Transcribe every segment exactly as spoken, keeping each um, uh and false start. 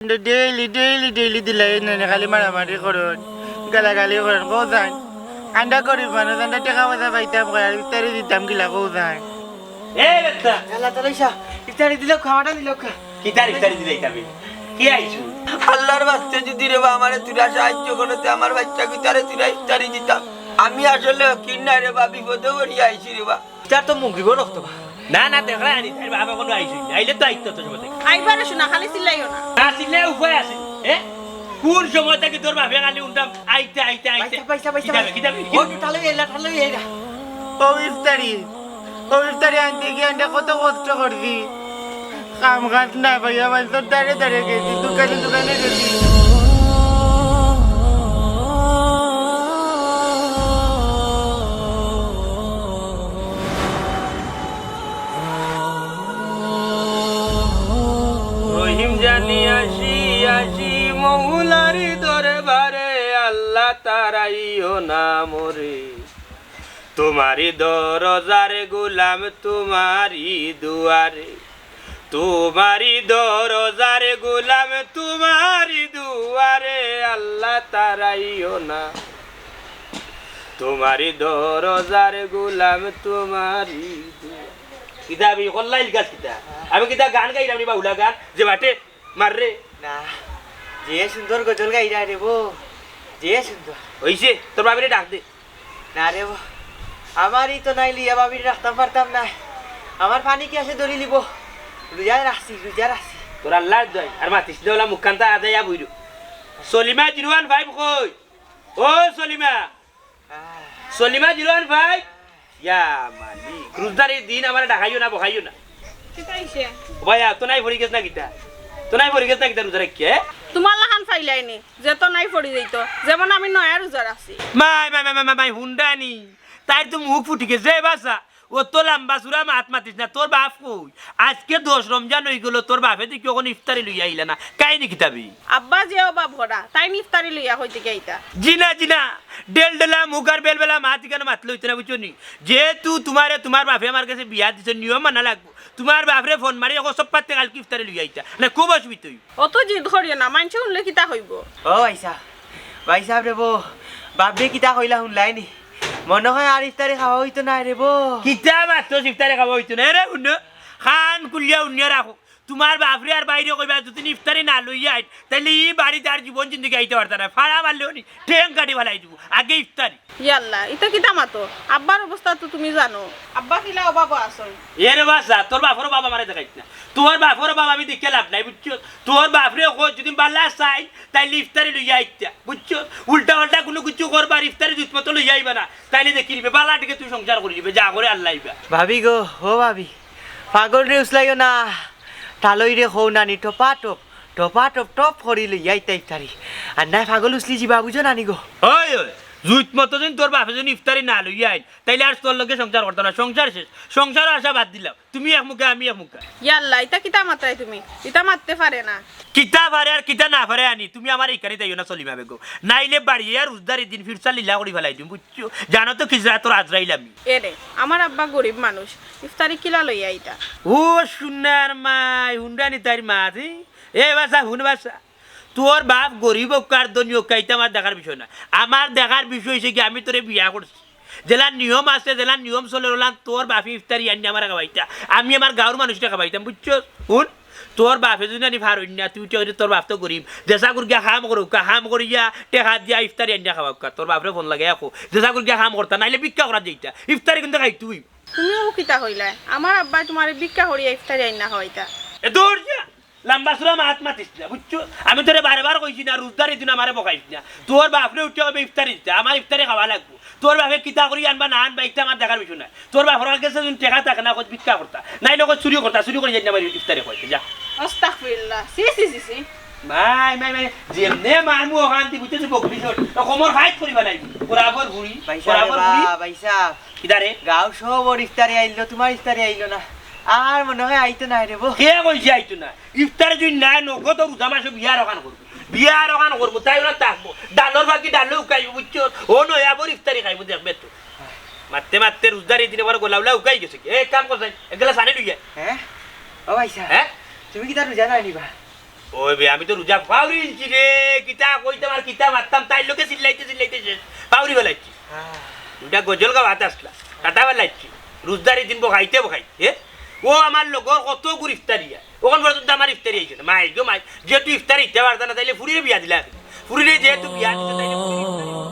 Daily, daily, daily দিলাই না, খালি মারামারি করইন, গালাগালি করইন, কও চাইন। আমরা গরিব মানুষ, আমরা টেকা পয়সা পাইতাম কই, আর ইফতারি দিতাম কিলা, কও চাইন। এ বেটা। আল্লাহ তাআলা ইসা, ইফতারি দিলাউক্কা, খাওয়াটা দিলাউক্কা। কিতার ইফতারি দিলাইতাম? কি আইছো? আল্লাহর বাস্তে যদি রে বা আমারে তুরা সাহায্য করো, তে আমার বাচ্চা কিতারে তুরা ইফতারি দিতাম। আমি আসলে কিনা রে বা, বিপদে পড়িয়া আইছি রে বা। ইফতার তো মুগিব রক্ত বা। না, না, দেখরা আনি, তাইর বাবা কোনো আইছই না। আইলে তো আইতো তো সবাই। আইবারে শোনা, খালি চিল্লাইও না। না চিল্লাই উপায় আছে? এ? কোন সময় থাকি তোর বাপে খালি উনতাম আইতে, আইতে, আইতে? বাইসা, বাইসা, বাইসা, কিতাবে, বাইসা। কিতাবে, ও কিতাবে? ঠালো এলা, ঠালো এলা। ও ইফতারি, ও ইফতারি আনতে গিয়া আমরা কত কষ্ট করছি। কাম কাজ না পাইয়া মানুষর দ্বারে দ্বারে গেছি, দোকানে দোকানে গেছি। রহিম জানি আসি আসি মৌলার দরবারে, আল্লাহ তারাইও না মোরে। তোমারই দরজার গোলাম তোমারই দুয়ারে, তোমারই দরজার গোলাম তোমারই দুয়ারে, আল্লাহ তারাইও না। তোমারই দরজার গোলাম তোমারই দুয়ারে। কিতা আমি কল্লাইল গাছ কিতা? আমি কিতা গান গাইলাম নি বাউলা গান? যে বাটে মার রে। না, যে সুন্দর গজল গাইরা রে বো, যে সুন্দর। হইছে, তোর বাবিরে ডাক দে। না রে বো, আমারই তো নাই লইয়া বাবিরে রাখতাম পারতাম না। আমার পানি কি আসে ধরি লিব? রোজা রাখছি, রোজা রাখছি। তোর আল্লাহর দোয়াই, আর মাতিস না, ওলা মুখখানতা আদাইয়া বইরো। সলিমা জিরো ওয়ান ফাইভ কই? ও সলিমা। আহ। Salima zero one five. ইয়া মালিক, রোজাদারির দিন আমারে ডাকাইও না, বকাইও না। কিতা হইছে? ও ভাই, তো নাই পড়ি গেছ না কিতা? তো নাই পড়ি গেছ না কিতা রোজা রাখিয়া, এ? তোমার লাখান ফাইলাইনি, যে তো নাই পড়ি যাইতো, যেমন আমি নয়া রোজা রাখছি। মাই, মাই, মাই, মাই, মাই, মাই, হুন্ডানি। তাইর তো মুখ ফুটি গেছে, এ বাসা। ও তো লম্বা চুরা মাত মাতিস না, তোর বাপ কই? আজকে দশ রমজান হই গেল, তোর বাপে দেখি অখন ইফতারি লইয়া আইলা না, কাহিনী কিতাবি? আব্বা যে অভাব হরা, তাইন ইফতারি লইয়া কই থাকি আইতা? জি না, জি না, ডেলডেলা মুখ আর বেলবেলা মাত ইখানো মাতলে হইতো না, বুঝছো নি? যেহেতু তোমারে তোমার বাপে আমার গেছে বিয়া দিছে, নিয়ম মানা লাগবো। তোমার বাপরে ফোন মারি অখন সব পাতে কালকে ইফতারি লইয়া আইতা, না খুব অসুবিধা হইব। অত জিদ করিও না, মানষে হুনলে কিতা কইবো? ও ভাইসাব, ভাইসাব রে বো, বাপরে কিতা কইলা হুনলায়নি? মনো কয় আর ইফতারি খাওয়া হইতো নায় রে বো। কিতা মাতস ইফতারি খাওয়া হইতো নায় রে? হুনো, কান খুলিয়া হুনিয়া রাখো। তোমার বাপরে আর ভাইরে কইবা, যদি ইফতারি না লইয়া আইন, তাইলে ই বাড়িত আর জীবন জিন্দেগি আইতা পারতা নায়। ফাড়া মারলেও নি, ঠেং কাটি ফালাই দিবো। আগে ইফতারি। ইয়াল্লা, ইতা কিতা মাতো? আব্বার অবস্থা তো তুমি জানো। আব্বা কিলা অভাবো আছইন। এরে বাসা, তোর বাপর অভাব আমারে দেখাইস না। তোর বাপর অভাব আমি দেখিয়া লাভ নাই, বুঝছো? তোর বাপরে কো যদি বালা চাই, তাইলে ইফতারি লইয়া আইতা, বুঝছো? উল্টা পাল্টা কুনু কিছু করবার, ইফতারি দুধ মতো লইয়া আইবা না, তাইলে দেখি নিবে, বালা টিকে তুই সংসার করি নিবে, যা করে আল্লাহ আইবা। ভাবি গো, ও ভাবি, পাগলরে উছলাইও না, ঠালইরে কও নানি, টপা টপ, টপা টপ টপ করি লইয়া আইতা ইফতারি। আর নায় পাগল উছলি যিবা, বুঝো নানি গো? ওই, ওই, জুইত মতো যদি তোর বাপে যদি ইফতারি না লইয়া আইন, তাইলে আর তোর লগে সংসার করতাম না, সংসার শেষ, সংসারও আশা বাদ দিলাম। তুমি এক মুখে, আমি এক মুখে। ইয়াল্লা, ইতা কিতা মাতরায় তুমি? ইতা মাততে পারে না। কিতা পারে আর কিতা না পারে আনি, তুমি আমার ইখানে যাইও না সলিমা বেগম। নাইলে বাড়িয়ে আর রোজাদারির দিন ফিরসা লীলা করি ফালাই দিম, বুঝছো? জানো তো কি জাতর আজরাইল আমি। এরে, আমার আব্বা গরিব মানুষ, ইফতারি কিলা লইয়া আইতা? ও সোনার মাই, হুন্ডানি তাইর মা, জি? এ বাসা, হুন বাসা। তোর বাপ গরিব অউক্কা আর ধনী অউক্কা, ইতা আমার দেখার বিষয় না। আমার দেখার বিষয় অইছে কি, আমি তোরে বিয়া করছি। যেলা নিয়ম আছে, যেলা নিয়ম চলের, ওলা তোর বাপে ইফতারি আনিয়া আমারে খাওয়াইতা, আমি আমার গাঁওর মানুষরে খাওয়াইতাম, বুঝছস? হুন, তোর বাপে যদি আনি ফারইন না, তুই উঠিয়া কইরে তোর বাপ তো গরিব, যেছা করি গিয়া কাম করউক্কা, কাম করিয়া টেকা দিয়া ইফতারি আনিয়া খাওয়াউক্কা, তোর বাপরে ফোন লাগাইয়া কও, যেছা করি গিয়া কাম করতা, নাইলে ভিক্ষা করাত যাইতা, ইফতারি কিন্তু খাইতে অইবো। তুমিও কিতা কইলায়? আমার আব্বায় তোমারে ভিক্ষা করিয়া ইফতারি আনিয়া খাওয়াইতা। এ দূর যা। লম্বা চুরা মাত মাতিস না, বুঝছো? আমি তোরে বারে বার কইছি না, রোজাদারির দিন আমারে বকাইস না। তোর বাপরে উঠিয়া কইবে ইফতারি দিতা, আমার ইফতারি খাওয়া লাগবো। তোর বাপে কিতা করি আনবা না আনবা, ইটা আমার দেখার বিষয় নায়। তোর বাপর গেছে যদি টেকা থাকে না, কইছ ভিক্ষা করতা, নাইলে কইছ চুরি করতা, চুরি করি যাইন না আমার ইফতারি খাইতে, যা। আস্তাগফিরুল্লাহ, ছি, ছি, ছি, ছি। মাই, মাই, মাই, যেমনে মারমু অখান দি, বুঝছস, বকলি চোর। তো কোমর ফাইট করিবা নাই। বরাবর বুড়ি, ভাইসাব রে বরাবর বা, বুড়ি। ভাইসাব। কিতা রে? গাঁও সবর ইফতারি আইলো, তোমার ইফতারি আইলো না। আর মনো কয় আইতো নায় রে বো। কে কইছে আইতো নায়? ইফতারে যদি নায়, নগদ রোজা মাসো বিয়ার অখান করমু। বিয়ার অখান করমু, তাই ওরা থাকবো। ডালর বাকি ডালে উকাইবো, বুঝছো? ও নয়া বর ইফতারি খাইবো, দেখবে তো। মাততে মাততে রোজাদারির দিন আবার গলাউলা উকাই গেছে। এ, এক কাম কর যাই, এক গ্লাস পানি লইয়া। হ্যাঁ? ও ভাইসাব, হ্যাঁ? তুমি কিতা রোজা নায় নি বা? ওই বে, আমি তো রোজা পাউরি ইনছি রে, কিতা কইতাম আর কিতা মারতাম, তাইর লগে চিল্লাইতে চিল্লাইতে শেষ, পাউরি ফালাইছি। দুইটা গজল গাওয়াত আসলা, কাটা ফালাইছি। রোজদারি দিন বখাইতে বখাইতে, এ? ও আমার লগর কত গুর ইফতারি আয়, অখন পর্যন্ত আমার ইফতারি আইছে না। মাই গো মাই, যেহেতু ইফতারি দিতে পারতা না, তাইলে ফুরিরে বিয়া দিলা। ফুরিরে যেহেতু বিয়া দিতে, তাইলে ফুরিরে ইফতারি দিতে।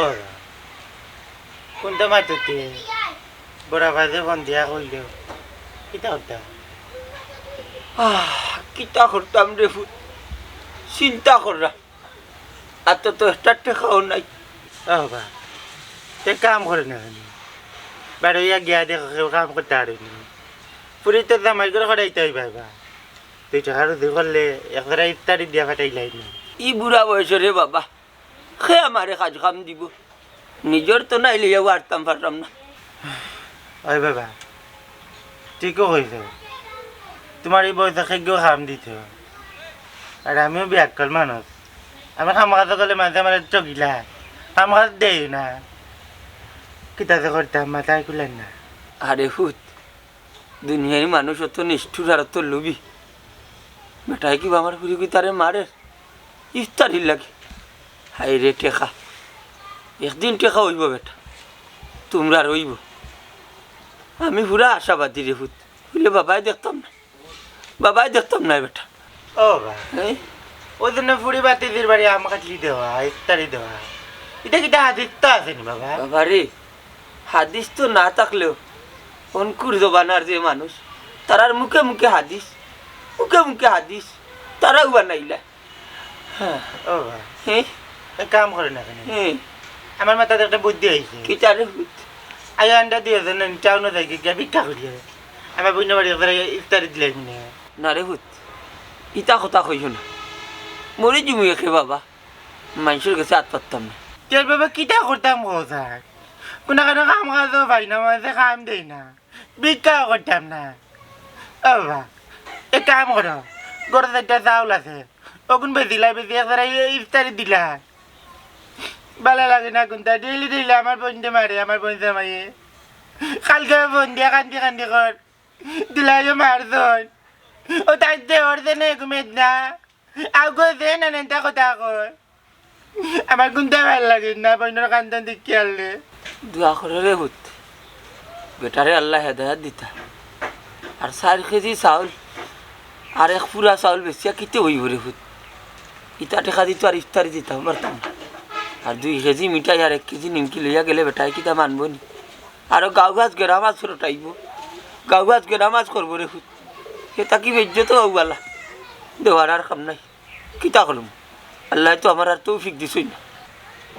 ও, কোনটা মাতুতে? বড় ভাইরে ফোন দিয়া কইলেও কিতা করতা? আহ, কিতা করতাম রে ফুত, চিন্তা কররা। আর তো, তো একটা টেকাও নাই। ও বা, তে কাম করে না কেনে? বারইয়া গিয়া দেখো, কেউ কাম করতে পারেনি। ফুরি তো জামাই করে করাইতে হইবা বা। দুই টেকা রুজি করলে এক জোড়া ইফতারি দিয়া ফাটাইলাই না। ই বুড়া বয়সে রে বাবা, কে আমারে কাজ কাম দিব? নিজর তো নাই লইয়া পারতাম, পারতাম না। ওই বাবা, ঠিকও কইছো। তোমার ই বয়সে কেউ কাম দিত? আর আমিও বিয়াক্কল মানুষ। আমি কাম কাজ করলে মাঝে মাঝে চকিলা। কাম কাজ দেই না। কিতা যে করতাম, মাথায় খুলেন না। আরে ফুত, দুনিয়ার মানুষ অত নিষ্ঠুর আর অত লোভী। বেটায় কিবা আমার ফুরিগুতারে মারের ইফতারির লাগি। হায় রে টেকা, একদিন টেকা অইবো বেটা, তুমরার অইবো। আমি পুরা আশাবাদী রে ফুত, অইলে বাবায় দেখতাম না, বাবায় দেখতাম না বেটা। ও বা, এই? ওই জন্য ফুরি বাতিজির বাড়ি আম কাটলি দেওয়া, ইফতারি দেওয়া, ইটা কিতা হাদিস তো আছে নি বাবা? বাবা রে, হাদিস তো না থাকলেও অনকুর জমানার যে মানুষ, তারার মুখে মুখে হাদিস, মুখে মুখে হাদিস, তারাও বানাইলা। হ্যাঁ। ও বা, হ্যাঁ? এক কাম করে না কেনে? হ্যাঁ। আমার মাথাত একটা বুদ্ধি আইছে। কিতা রে ফুত? আইয়া আন্ডা দিয়ে দেন, টাউনো যাই গিয়া ভিক্ষা করিয়া। আমার বইনর বাড়ি একবার ইফতারি দিলাই মনে হয়। না রে ফুত, ইতা কথা কইও না। মরি যিমু একে বাবা, মানষর গেছে আত পাততাম না। তোর বাবা কিতা করতাম গো স্যার? কোনো কানো কাম কাজও পাই না, মাঝে কাম দেই না, ভিক্ষাও করতাম না। ও বাবা, এক কাম করো, ঘরো চাইরটা চাউল আছে, অগুন বেচিলাই, বেচি এক জোড়া ই-, ইফতারি দিলাই। ভালা লাগে না কুন্তা, ডেইলি ডেইলি আমার বইনরে মারে, আমার বইন জামাইয়ে। কালকে ফোন দিয়া কান্দি কান্দি কর, দিলাইও মারছইন। ও তাই দে ওর দে নে ঘুমের না। আগো দে না নেনটা কথা কর। আমার কুন্তা ভালা লাগে না, বইনর কান্দন দেখি আনলে। দোয়া করো রে ফুত, বেটারে আল্লায় হেদায়াত দিতা। আর চাইর কেজি চাউল আর এক পুরা চাউল বেচিয়া কিতা অইবো রে ফুত? ইতা টেকা দি তো আর ইফতারি দিতাম পারতাম না। আর দুই কেজি মিঠাই আর এক কেজি নিমকি লইয়া গেলে বেটায় কিতা মানবো নি? আরো গাউ গাছ গেরা মাছ রটাইবো, গাউ গাছ গেরা মাছ করবো রে ফুত। হে থাকি বেইজ্জত অউ বালা, দেওয়ার আর কাম নাই। কিতা করমু? আল্লায় তো আমার আর তৌফিক দিছইন না।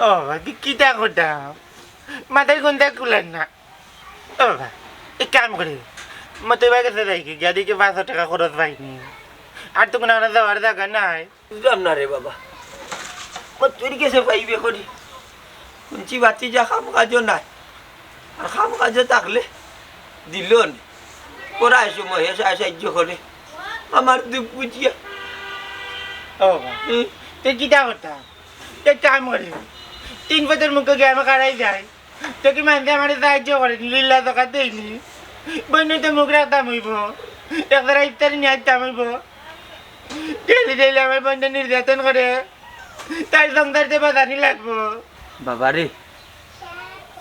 ও বাবা, তুই কিতা করতাম? মাথায় কুন্তা খুলের না। ও বাবা, এক কাম করি, মতই ভাইর গেছে যাই কি, গিয়া দেখি পাঁচশো টেকা খরচ পাইনি। আর তো কোনো আমরা যাওয়ার জাগা নাই। বুঝলাম না রে বাবা, মতইর গেছে পাইবে করি। হুনছি ভাতিজা কাম কাজও নাই, আর কাম কাজও থাকলে দিল নে। পড়ার সময় হে সা-, সাহায্য করে আমার দুখ বুঝিয়া। ও বাবা, হুম। তুই কিতা করতাম? এক কাম করি, তিন পথর মুখো গিয়া আমি খাড়াই যাই। তো কি মানষে আমারে সাহায্য করে নি, লিল্লা জাকাত দেয় নি। বইনর তো মুখ রাখতাম অইবো, এক জোড়া ইফতারি নিয়া আইতাম অইবো। ডেইলি ডেইলি আমার বইনরে নির্যাতন করে, তাইর সংসার তো বাঁচানি লাগবো। বাবা রে,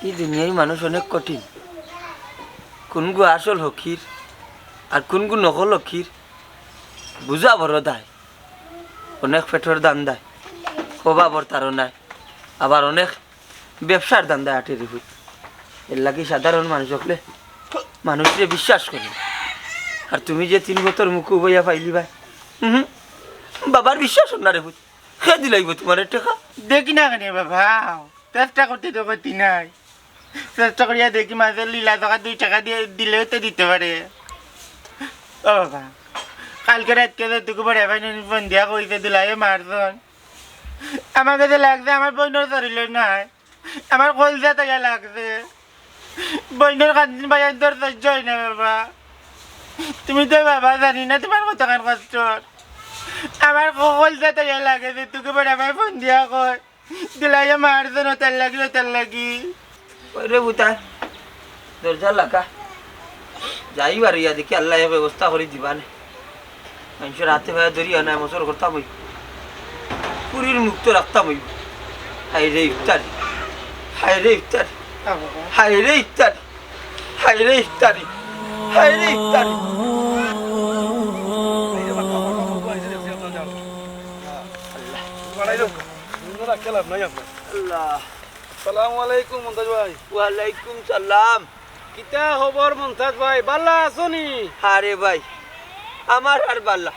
ই দুনিয়ার মানুষ অনেক কঠিন। কুনগু আসল ফকির আর কুনগু নকল ফকির বুঝা বড় দায়। অনেক পেটর ধান্দায়, অভাবর তাড়নায়, আবার অনেক ব্যবসার ধান্দায় আটে রে ফুত। এর লাগি সাধারণ মানুষ অকলে মানুষরে বিশ্বাস করে না। আর তুমি যে তিন পথর মুখো উবাইয়া পাইলিবায়, উহুম, বাবার বিশ্বাস অর না রে ফুত। কে দিলাইবো তুমারে টেকা? দেখি না কেনে বাবা, চেষ্টা করতে তো ক্ষতি নাই। চেষ্টা করিয়া দেখি, মানষে লিল্লা জাকাত দুই টেকা দিয়া দিলেও তো দিতে পারে। ও বাবা, কালকে রাইতকে যেটুকু বড় ভাইনর ফোন দিয়া কইছে দুলাইয়ে মারছইন, আমার গেছে লাগছে আমার বইনর শরীলো নাই, আমার কইলজাত আইয়া লাগছে। বইনর কান্দন ভাই আর তোর সহ্য অয় না বাবা। তুমি তো বাবা জানি না তুমার কতখান কষ্ট। আমার ক-, কইলজাত আইয়া লাগে যেটুকু বড় ভাই ফোন দিয়া কয়, দুলাইয়ে মারছইন, অতার লাগি, অতার লাগি। ওরে বুতা, দরজা লাগা। যাই বারইয়া দেখি আল্লায় ব্যবস্থা করি দিবা নে। মানষর আতে পায়ে ধরিয়া নায়, মসর করতাম অইবো। ফুরির মুখ তো রাখতাম অইবো। হায়রে ইফতারি, হায়রে ইফতারি, হায়রে ইফতারি, হায়রে ইফতারি, হায়রে ইফতারি। আল্লাহ। আল্লাহ। আসসালামু আলাইকুম মন্তাজ ভাই। ওয়ালাইকুম সালাম। কিতা খবর মন্তাজ ভাই, বালা আছনি? আরে ভাই, আমার আর বালা,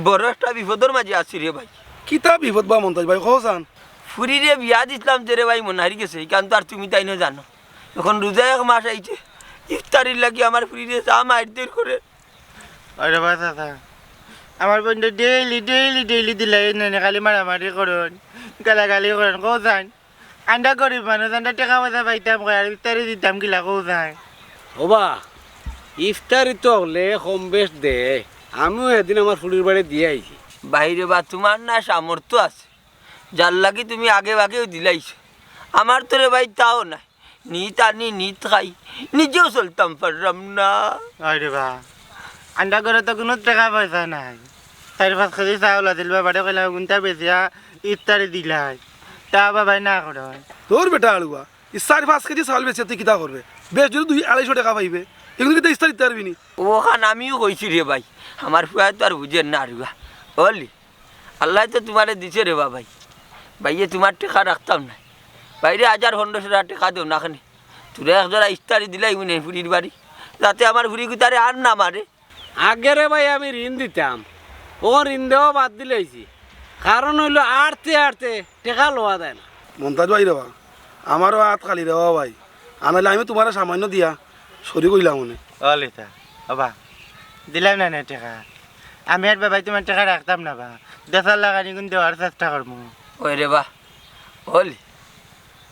বড় একটা বিপদর মাঝে আছি রে ভাই। কিতা বিপদ বা মন্তাজ ভাই, কও চাইন। ফুরিরে বিয়া দিছলাম যে রে ভাই, মনহারি গেছে, ইখান তো আর তুমি তাইনও জানো। অখন রোজা এক মাস আইছে, ইফতারির লাগি আমার ফুরিরে যা মাইর ধইর করে। আরে বা চাচা, আমার বইনরে ডেইলি, ডেইলি, ডেইলি দিলাই নানি, খালি মারামারি করইন, গালাগালি করইন, কও চাইন। আমরা গরিব মানুষ, আমরা টেকা পয়সা পাইতাম কই, আর ইফতারি দিতাম কিলা, কও চাইন। ওবা, ইফতারি তো অকলে কম বেশ দেয়, আমিও এদিন আমার ফুরির বাড়ি দিয়া আইছি। ভাইরে বা, তুমার না সামর্থ্য আছে, যার লাগি তুমি আগে আগেও দিলাইছো, আমার তো রে ভাই তাও নাই। নিত আনি, নিত খাই, নিজেও চলতাম পাররাম না। আরে বা, আমরা ঘরো তো কুনু টেকা পয়সা নাই। চাইর পাঁচ কেজি চাউল আছিল, বাবারে কইলাম, অগুনতা বেচিয়া ইফতারি দিলাই, তা বাবায় না করইন। তোর বেটা আলুয়া, ই চাইর পাঁচ কেজি চাউল বেচিয়া তুই কিতা করবে? বেশ যদি দুই আড়াইশো টেকা পাইবে, এগুন কিতা ইফতারি দিতে পারবি নি? অখান আমিও কইছি রে ভাই, আমার ফুয়ায় তো আর বুঝের না আলুয়া। অলি, আল্লায় তো তুমারে দিছে রে বা ভাই। ভাইয়ে, তুমার টেকা রাখতাম না। ভাইরে, হাজার পনরোশো টেকা দেও না কেনে। তুরা এক জোড়া ইফতারি দিলাইমু নে ফুরির বাড়ি, যাতে আমার ফুরি গুতারে আর না মারে। আগে রে ভাই আমি ঋণ দিতাম, অখন ঋণ দেওয়া বাদ দিলাইছি। কারণ অইলো আটতে আটতে টেকা লওয়া যায় না। মন্তাজ ভাই রে বা, আমারও আত খালি রে বা ভাই, আনাইলে আমি তুমারে সামান্য দিয়া শরিক অইলাম অনে। অলি তা, ওবা, দিলাম না নে টেকা। আমি আর বাবায় তুমার টেকা রাখতাম না বা, দেশর লাখান ইগুন দেওয়ার চেষ্টা করমু। ওই রে বা, অলি,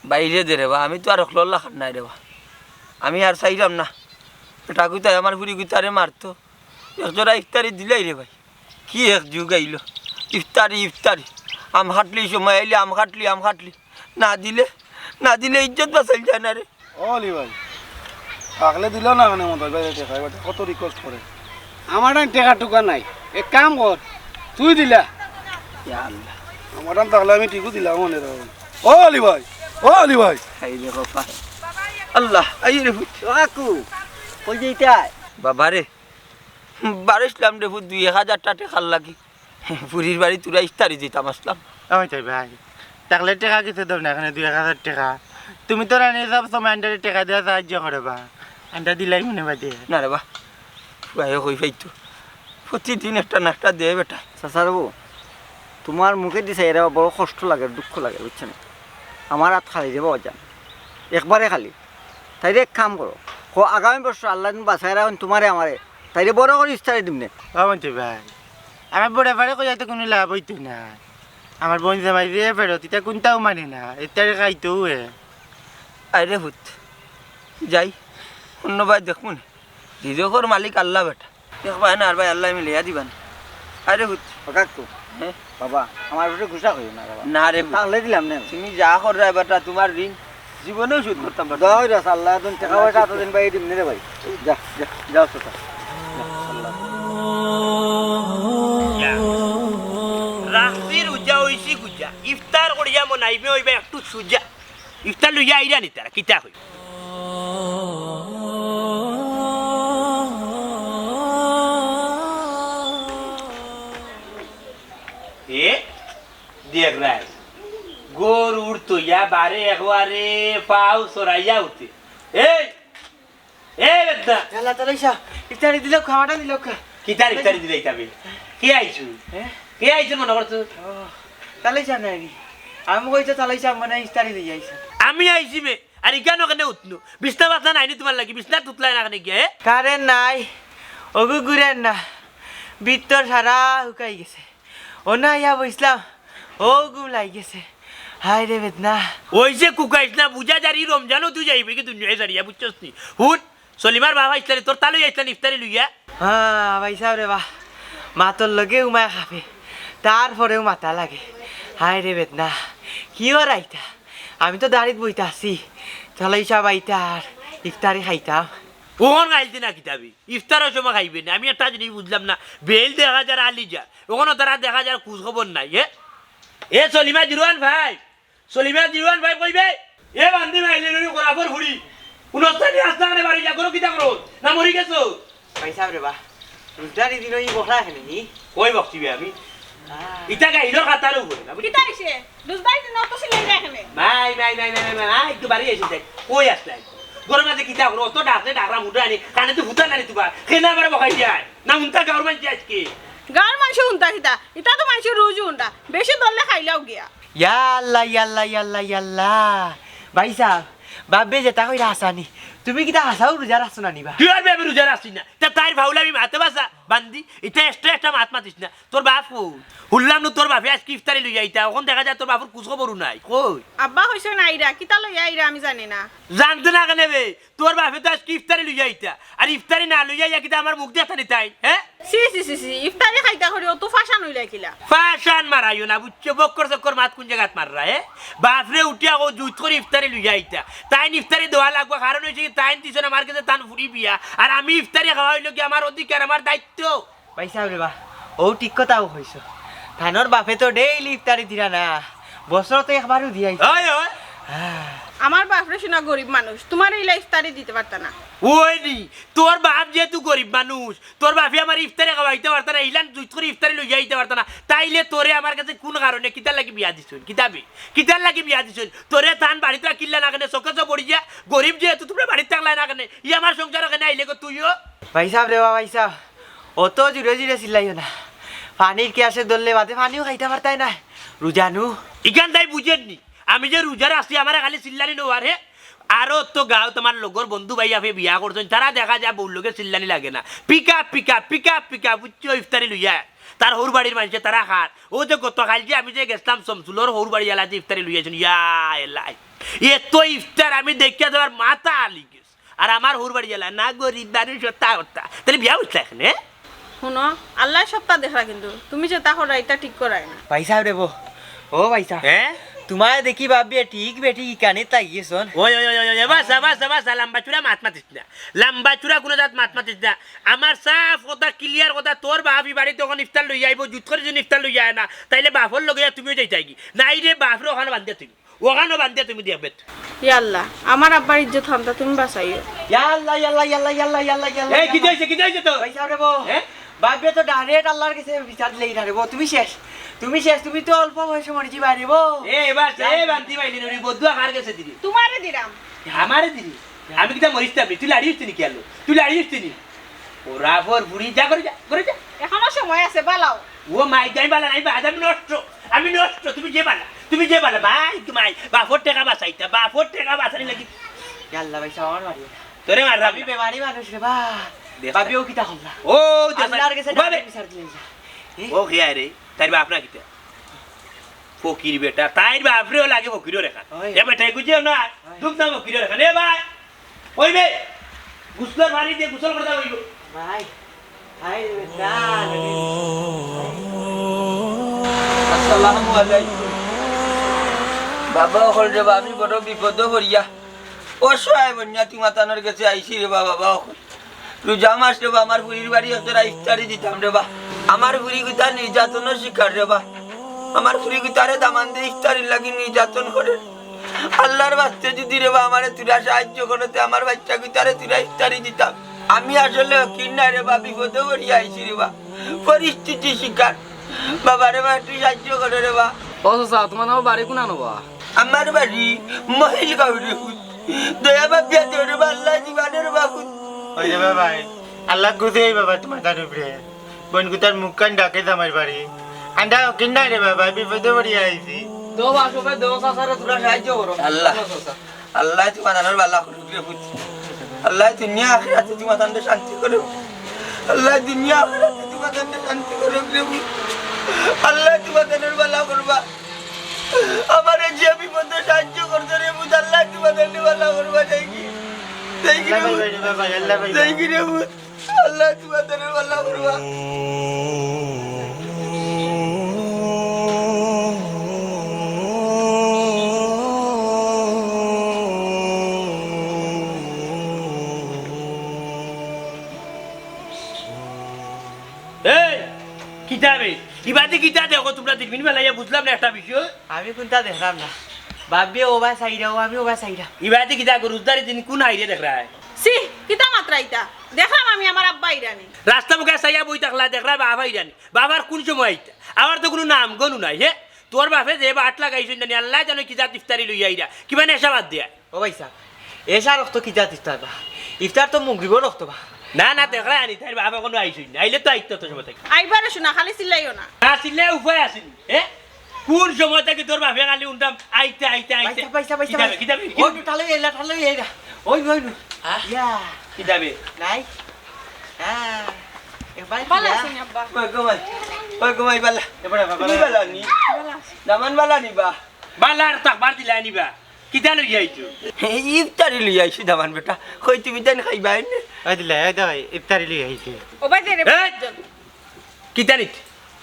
ভাইরে দে রে বা, আমি তো আর অকলর লাখান নায় রে বা, আমি আর চাইরাম না। বেটা গুতায় আমার ফুরি গুতারে মারতো, এক জোড়া ইফতারি দিলাই রে ভাই। কি এক যুগ আইলো, ইফতারি, ইফতারি, আম কাটলি, সময় আইলে আম কাটলি, আম কাটলি, না দিলে, না দিলে ইজ্জত বাঁচাইল যায় না রে। ও আলী ভাই, থাকলে দিলাও না কেনে মন্তাজ ভাইরে টেকা, এবার কত request করে। আমার আর টেকা টুকা নাই, এক কাম কর, তুই দিলা। ইয়া আল্লাহ। আমার আর থাকলে আমি ঠিকও দিলাম অনে রে। ও আলী ভাই, ও আলী ভাই। এই দেখো পা-, আল্লাহ, এই রে পুত। ও কাকু, কই যাইতায়? বাবা রে, বারইছলাম রে পুত, দুই এক হাজার টেকার লাগি। ফুরির বাড়ি তুরা ইফতারি দিতাম আছলাম। ওই তাই ভাই, থাকলে টেকা কিছু দেও না কেনে, দুই এক হাজার টেকা। তুমি তো রানি সব সময় আন্ডারে টেকা দিয়া সাহায্য করো বা, আন্ডা দিলাই মনে বাদে। না রে বা, ভাইও কই পাইতো, প্রতিদিন একটা না একটা দে বেটা। চাচা রে বা, তুমার মুখেদি চাইয়া রে বা বড় কষ্ট লাগে, দুঃখ লাগে, বুঝছো নি? আমার আত খালি রে বা জান, একবারে খালি। তাইরে এক কাম করো, কও আগামী বছর আল্লায় যেন বাঁচাইয়া রাখইন তুমারে আমারে, তাইরে বড় করি ইফতারি দিমু নে। ও মন্তাজ ভাই, আমার বড় ভাইরে কইয়া তো কুনু লাভ অইতো না। আমার বইন জামাই যে ফেরত, ইতা কুনটাও মানে না, ইফতারি খাইতো হে। আরে পুত, যাই, অন্য ভাই দেখমু নে। রিজকর মালিক আল্লাহ বেটা। দেখবায় না আর ভাই আল্লায় মিলাইয়া দিবা নে। আরে পুত। ও কাকু। হ্যাঁ? বাবা, আমার উপরে গুসা করিও না বাবা। না রে পুত। থাকলে দিলাম নে। তুমি যা কররায় বেটা, তুমার ঋণ জীবনেও শোধ করতাম পারতাম না। দয় রস আল্লাহ, তুমি টেকা পয়সা এতদিন ভাই দিমু নে রে ভাই। যা, যা, যাও চাচা। যা, আল্লাহ। রাখছি রোজা অইছি গুজা, ইফতার করিয়া মনাইবে অইবা একটু সুজা। ইফতার লইয়া আইরা নি তারা, কিতা কই? এ, দেখরায়, গরুর তইয়া বারে একবারে পাও চড়াইয়া উঠে। এই, এ বেটা। আল্লাহ, তালাইশা, ইফতারি দিলে খাওয়াটা দিলে খা। কিতার ইফতারি দিলে ইতাবে? কে আইছু? হ্যাঁ? কে আইছু মনে করছো? ও, তালাইশা নাই নি। আমি কইছি তালাইশা মানে ইফতারি দিয়ে আইছে। আমি আইছি বে। আর ইখানো কেনে উঠনু? বিছনা বাছনা নাই নি তুমার লাগি? বিছনা তুতলায় না কেনে গিয়া, এ? কারেন্ট নাই। অগু ঘুরের না। ভিতর সারা হুকাই গেছে। অনো আইয়া বইছলাম, ও ঘুম লাগি গেছে। হায় রে বেদনা। ওই যে কুকাইস না, বুঝা যার ই রমজানও তুই যাইবে কি দুনিয়ায় যারিয়া, বুঝছস নি? হুন, সলিমার বাবা ইসলানি, তোর তালু ইসলানি ইফতারি লইয়া। হ্যাঁ, ভাই সাহেব রে বা, মাতর লগে উমায় খাবে, তারপরেও মাতা লাগে। হায় রে বেদনা, কি ওর আইতা? আমি তো দাড়িত বইতা আছি। তাইলে ইশা ভাই তার ইফতারি খাইতাম। অখন খাইতে না কিতাবি? ইফতারর সময় খাইবে না? আমি একটা জিনিস বুঝলাম না। বেইল দেখা যার আলি যার, অখনো তারা দেখা যার খোঁজ খবর নাই। এ, এ সলিমা জিরওয়ান ভাই, সলিমা জিরওয়ান ভাই কইবে? এ বান্দি মাইলে নুরি খরাফর ফুড়ি। কুনু স্থানে রাস্তা আনে বাড়ি যা করো, কিতা করো? না মরি গেছো? ভাইসাব রে বা, রোজদারি দিন ই বকরা এখানে নি? কই বকছি বে আমি? আহ। ইটা গাইলর খাতার উপরে না, বুঝলি? কিতা হইছে? রোজদারি দিন অত সিলাই যায় এখানে? ভাই, ভাই, ভাই, ভাই, ভাই, ভাই, একটু বাড়ি এসে যাই। কই আসলাই? ঘরর মাঝে কিতা করো? অত ডাকলে ডাকরা মুটা আনি, কানে তো ফুটা নানি তুবা। কেনে আবার বকাই যায়? না উনতা গাঁওর মানষে আজকে? গাঁওর মানষে উনতা কিতা? ইটা তো মানষে রোজ উনতা। বেশি ধরলে খাইলাও গিয়া। ইয়া আল্লাহ, ইয়া আল্লাহ, ইয়া আল্লাহ, ইয়া আল্লাহ। ভাইসাব, বাপে যেতা কইরা হাছা নি। তুমি কিতা হাছাউ রোজা রাখছো না নি বা? কিওর বে আমি রোজা রাখছি না? তা তাইর ফাউলামি মাতে বাসা, বান্দি। ইতা extra extra মাত মাতিস না। তোর বাপ কই? হুনলাম নু তোর বাপে আজকে ইফতারি লইয়া আইতা। অখন দেখা যায় তোর বাপর খোঁজ খবরও নাই। কই? আব্বা কইছইন আইরা, কিতা লইয়া আইরা আমি জানি না। জানতে না কেনে বে? তোর বাপে তো আজকে ইফতারি লইয়া আইতা। আর ইফতারি না লইয়া আইয়া কিতা আমার মুখ দেখতা নি তাইন, হে? ছি, ছি, ছি, ছি, ইফতারি খাইতা করি অত ফাশান অইলা কিলা? ফাশান মারাইও না, বুঝছো? বক্কর চক্কর মাত কুন জাগাত মাররা, হে? বাপরে উঠিয়া কও জুত করি ইফতারি লইয়া আইতা। তাইন ইফতারি দেওয়া লাগবো, কারণ অইছে কি তাইন দিছইন আমার গেছে তান ফুড়ি বিয়া। আর আমি ইফতারি খাওয়া অইলো কি আমার অধিকার, আমার দায়িত্ব। ভাইসাব রে বা, অউ ঠিক কথাউ কইছো। তানর বাপে তো daily ইফতারি দিরা না, বছরো তো একবারউ দিয়াইছে। ওই, ওই। আহ। আমার বাপরে শুনা গরিব মানুষ, তুমারে ইলা ইফতারি দিতে পারতা না। ওই নি, তোর বাপ যেহেতু গরিব মানুষ, তোর বাপে আমার ইফতারি খাওয়াইতা পারতা না, ইলান জুত করি ইফতারি লইয়া আইতা পারতা না, তাইলে তোরে আমার গেছে কুন কারণে কিতার লাগি বিয়া দিছইন? কিতাবে? কিতার লাগি বিয়া দিছইন? তোরে তান বাড়িত রাখিলা না কেনে? চোখে চোখ পড়ি যা, গরিব যেহেতু তুমরা বাড়িত থাকলায় না কেনে? ই আমার সংসারো কেনে আইলে গো তুইও? ভাইসাব রে বা, ভাইসাব, অত জুরে জুরে চিল্লাইও না। পানির পিয়াসে ধরলে বাদে পানিও খাইতা পারতায় নায়। রোজা নু। ইখান তাইন বুঝের নি? আমি যে রোজা রাখছি, আমারে খালি চিল্লানি নু আর হে। আরো তো গাঁওত আমার লগর বন্ধু ভাই আপে বিয়া করছইন, তারা দেখা যায় বউর লগে চিল্লানি লাগে না। Pick up, pick up, pick up, pick up, বুঝছো? ইফতারি লইয়া। তার হউর বাড়ির মানষে তারা খার। অউ যে গতকাইল যে আমি যে গেছলাম শমসুলর হউর বাড়ি আলা যে ইফতারি লইয়া আইছইন, ইয়া এলাই। এত ইফতার আমি দেখিয়া যাবার মাথা আলি গেছে। আর আমার হউর বাড়ি আলা না গরিব মানুষ অতা অতা। তাইলে বিয়া উঠলা এখানে, হে? হুনো, আল্লায় সবতা দেখরা কিন্তু। তুমি যেতা কররায় ইতা ঠিক কররায় না। ভাইসাব রে বা, ও ভাইসাব। হে? তুমারে দেখি বাপ বেটি, বেটি ইখানে তাই গেছইন। ওই, ওই, ওই, ওই, ওই, বাসা, বাসা, বাসা, লাম্বা চুরা মাত মাতিস না। লাম্বা চুরা কুনু জাত মাত মাতিস না। আমার সাফ কথা, clear কথা, তোর বাপ ই বাড়িত অখন ইফতার লইয়া আইবো, জুত করি যদি ইফতার লইয়া আয় না, তাইলে বাপর লগে তুমিও যাইতায় গি। নাইলে বাপরে অখানো বান্ধিয়া থইবো। অখানো বান্ধিয়া তুমি দেখবে। ইয়া আল্লাহ, আমার আব্বার ইজ্জত খানতা তুমি বাঁচাইও। ইয়া আল্লাহ, ইয়া আল্লাহ, ইয়া আল্লাহ, ইয়া আল্লাহ, ইয়া আল্লাহ, ইয়া আল্লাহ। এই, কিতা অইছে, কিতা অইছে তোর? ভাইসাব রে বা। হে? বাপে তো direct আল্লার গেছে বিচার দিলাইরা রে বা। তুমি শেষ, তুমি শেষ, তুমি তো অল্প বয়সে মরি যিবায় রে বা। এ, এবার, এ, বান্দি ভাই, লিনুরি বদুয়া কার গেছে দিবি? তুমারে দিলাম। আমারে দিবি? আমি কিতা মরিতাম নি? তুই লাড়ি উঠতে নি কি আলো? তুই লাড়ি উঠতে নি? ওরা ফর ফুড়ি, যা করে যা, করে যা। এখনো সময় আছে, বালাও। ও মাই, যাই বালা নাই, বাদ আমি নষ্ট, আমি নষ্ট, তুমি যে বালা, তুমি যে বালা, মাই, মাই, বাপর টেকা বাঁচাইতা, বাপর টেকা বাঁচানি লাগি। ইয়া আল্লাহ ভাইসাব, আমার মারিও না। তোরে মারলাম আমি না। বেমারি মানুষ রে বা। দেখ। বাপেও কিতা করলা? ও, দেখ। আল্লার গেছে বাবা। বিচার দিলাইলা। এ? ও কে রে? তাইর বাপ না কিতা? ফকির বেটা, তাইর বাপরেও লাগে ফকিরর রেখা। ওই। এ বেটা, বুঝিও না? ওই। দুম না ফকিরর রেখা। নে ভাই, ওই বে, গোসলর পানি দে, গোসল করতে অইবো। ভাই, ভাই, রে বেটা, রে। আসসালামু আলাইকুম। বাবা অকল রে বা, আমি বড় বিপদো পড়িয়া অসহায় বনিয়া তুমাতানর গেছে আইছি রে বা, বাবা অকল। রোজা মাস রে বা, আমার ফুড়ির বাড়ি একজরা ইফতারি দিতাম রে বা। আমার ফুড়ি গুতা নির্যাতনর শিকার রে বা। আমার ফুড়ি গুতারে দামান্দে ইফতারির লাগি নির্যাতন করে। আল্লার ওয়াস্তে যদি রে বা আমারে তুরা সাহায্য করো, তে আমার বাইচ্চা গুতারে তুরা ইফতারি দিতাম। আমি আসলে ফকির নায় রে বা, বিপদো পড়িয়া আইছি রে বা, পরিস্থিতির শিকার। বাবা রে বা, একটু সাহায্য করো রে বা। ও চাচা, তুমার নাম বাড়ি কুনানো বা? আমার বাড়ি মহিল গাঁও রে পুত। দয়া ভাবিয়া দেও রে বা, আল্লায় দিবা রে বা পুত। ওই রে বা ভাই, আল্লায় গুছে এই বাবা তুমাতানর উপরে। বইন গুতার মুখ কান ডাকে জামাইর বাড়ি। আমরা ফকির নায় রে বাবা, বিপদো পড়িয়া আইছি। দো বা সবে দো চাচারে তুরা সাহায্য করো। আল্লাহ। আল্লাহ চাচা। আল্লায় তুমাতানর বালা করুক রে পুত। আল্লায় দুনিয়া আখিরাতে তুমাতানরে শান্তি করুক। আল্লায় দুনিয়া আখিরাতে তুমাতানরে শান্তি করুক রে পুত। আল্লায় তুমাতানর বালা করবা। আমারে যে বিপদো সাহায্য করছো রে পুত, আল্লায় তুমাতানরে বালা করবা, যাইগি। যাইগি রে পুত। আল্লাহ ভাই, আল্লাহ ভাই। যাইগি রে পুত। আল্লায় তুমাতানর বালা করবা। কিতা বে? ইবাদি কিতা দেখো তুমরা দিনমিন বেলাইয়া, বুঝলাম না একটা বিষয়। আমি কুনতা দেখরাম না। বাফে অবায় চাইরা, অউ আমি অবায় চাইরাম। ইবাদি কিতা গরুর দাড়ি দিন কুন হাইরে দেখরায়? ছি, কিতা মাতরা ইতা? দেখরাম আমি আমার আব্বা আইরানি। রাস্তা মুখে চাইয়া বই থাকলা, দেখরায় বাফ আইরানি। বাফ আর কুন সময় আইতা? আমার তো কুনু নাম গন্ধ নাই, হে? তোর বাফে যে বাট লাগাইছইন জানি, আল্লায় জানে কিজাত ইফতারি লইয়া আইরা। কিবা নেশা বাদ দিয়া। ও ভাইসাব, এশার অক্ত কিজাত ইফতার বা? ইফতার তো মগরিবর অক্ত বা। না, না, দেখরায় আনি, তাইর বাফ অখনো আইছইন না। আইলে তো আইতো তো সময় থাকি। আইবারে হুনা, খালি চিল্লাইও না। না চিল্লাইয়া উপায় আছে নি, হে? কুন সময় থাকি তোর বাফে খালি হুনতাম, আইতা, আইতা, আইতা। ভাইসাব, ভাইসাব, ভাইসাব, কিতা বে, ভাইসাব। কিতা বে, কিতা বে? ওই নু, ঠালো এলা, ঠালো এলা। ওই নু, ওই নু। হ্যাঁ? ইয়া। কিতা বে? নাই। হ্যাঁ। এবার ভালা কিয়া? আছইন আব্বা? ওই গো ভাই, ওই গো ভাই, বালা। এবারে বাবা তুমি বালা। বালা নি? বালা আছি। দামান বালা নি বা? বালা আর থাকবার দিলা নি বা? কিতা লইয়া আইছো? ইফতারি লইয়া আইছি দামান বেটা। কই তুমি তাইন খাইবায় নি? ওই দিলা, ওই দে, ইফতারি লইয়া আইছি। ও ভাই, দে রে, এই! একজন। কিতা রে?